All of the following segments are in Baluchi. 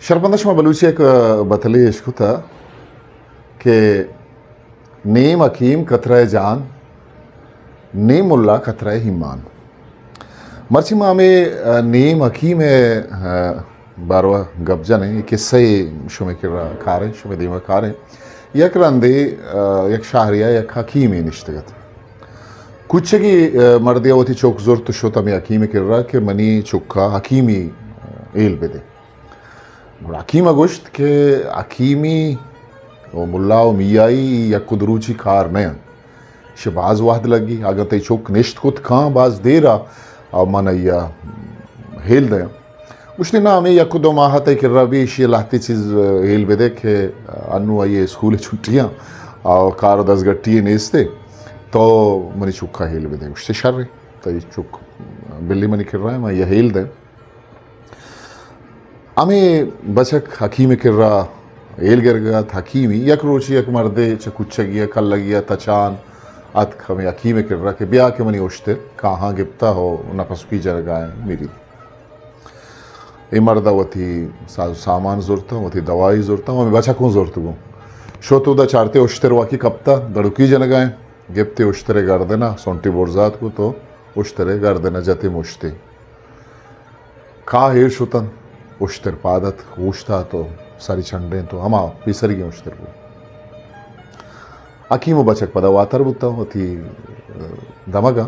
شرپندہ، شما بلوچی یک، ء، بتلے اشکتہ کہ نیم حکیم قطرہ جان، نیم ملا قطرہ ایمان۔ مرچی ما ہمے، ء، نیم حکیم ء، ء، باروا گپ جنیں، اے قصہ ء شمے کرا کاریں، شمے دیما کاریں۔ یک رندے، ء، یک شہریا یک حکیمے نشتگ ات۔ کچگی، ء، مردے وتی چک زرت و شت ہمے حکیم کرا کہ منی چکا حکیمی، ء، ہیل بدے۔ گڑا حکیم ء گوشت کہ حکیمی و ملا و میائی یک و دو روچی کار نہ انت، شہ باز وہد لگی۔ اگاں تئی چک نشت کت کاں باز دیرا، او من آئی ء ہیل دیاں۔ گوشتی، نا، ہمے یک و دو ماہ تئی کرا بی، ایشی ء لہتے چیز ہیل بدے کہ انو آئی ء اسکول چھٹیاں، او کار و دزگٹی نیستے، تو منی چکا ہیل بدے۔ گوشتی، شر، تئی چک بلی منی کرا، من آئی ء ہیل دیں۔ ہمے بچک حکیم کرا ہیل گرگ ء ات۔ حکیمی یک روچی یک مردے چہ کچگی ء کلگی ء تچان اتک ہمے حکیم کرا کہ بیا کہ منی اشتر کاہاں گپتہ و نپسکی جنگا ایں، میری۔ اے مرد ء وتی ساز و سامان زرتہ، وتی دوائی زرتہ، ہمے بچک اوں زرت گوں۔ شت اودا چارتے اشتر واکی کپتہ، دڑکی جنگا ایں۔ گپتے اشتر ء گردن ء سونٹی برزات کو تو اشتر ء گردن ء جتے مشتے۔ کاہ ایر شتن، اشتر پاد اتک، اوشتات و سری چنڈینت و ہما پیسریگیں اشتر بوت۔ حکیم و بچک پدا واتر بوتاں وتی، ء، دمگاں۔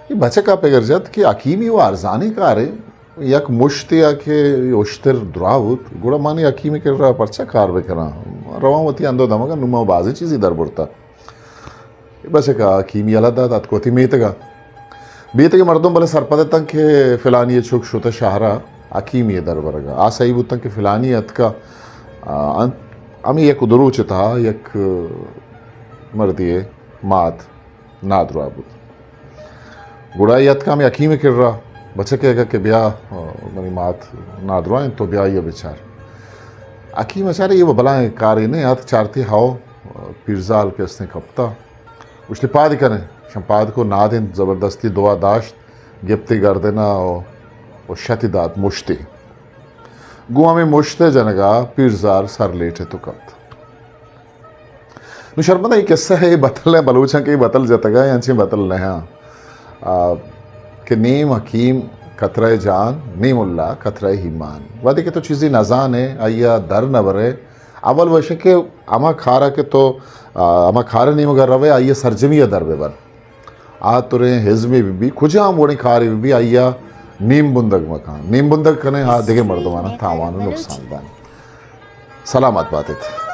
اے بچکا پگر جت کہ حکیمی و ارزانی کارے، یک مشتے آ کہ اشتر درا بوت، گڑا مانی حکیمی کرا پرچا کار بکناں؟ رواں وتی ہند و دمگاں، نوں ما بازیں چیزی در برتہ۔ بچکا حکیمی یلہ دات، اتک وتی میتگا۔ میتگے مردم بلے سرپد اتنت کہ فلانی ء چک شتہ شہرا حکیمی ء دربرگا۔ آ سہی بوتنت کہ فلانی اتکا، آ، انت، ہمے یک دو روچ ء تہا یک مردے ء مات نادراہ بوت۔ گڑا اے اتکا ہمے حکیم ء کرا، بچکے ء کہ بیا، آ، منی مات نادراہ انت، تو بیا آئی ء بچار۔ حکیم ء چارے، اے و بلاہیں کارے نہ ات، چارتی ہئو، آ، پیرزال کہ استیں کپتا۔ گوشتی، پاد کنئے؟ شان پاد کو، نادینت، زبردستی دعا داشت، گپتی گردنا و، و شتی دات مشتی۔ گوں ہمے مشت جنگا پیرزال سر لیٹت و کپت۔ نوں شرپندہ، اے قصہ ء بتل ء، بلوچاں کہ اے بتل جتگا، انچیں بتل نہ آں۔ آ، کہ نیم حکیم قطرہ جان، نیم اللہ قطرہ ایمان۔ وہدے کہ تو چیزے نزان ئے، آئی ء در نہ برئے، اول وش کہ ہما کارا کہ تو، آ، ہما کار ء نیمگا روئے، آئی ء سرجمی ء در بہ بر۔ آ تریں ہزمے بہ بی، کجام وڑیں کارے بہ بی، آئی ء نیم بندگ مکن۔ نیم بندگ کنئے، آ دگہ مردماناں تاوان و نقصان دان۔ سلامت بات ات۔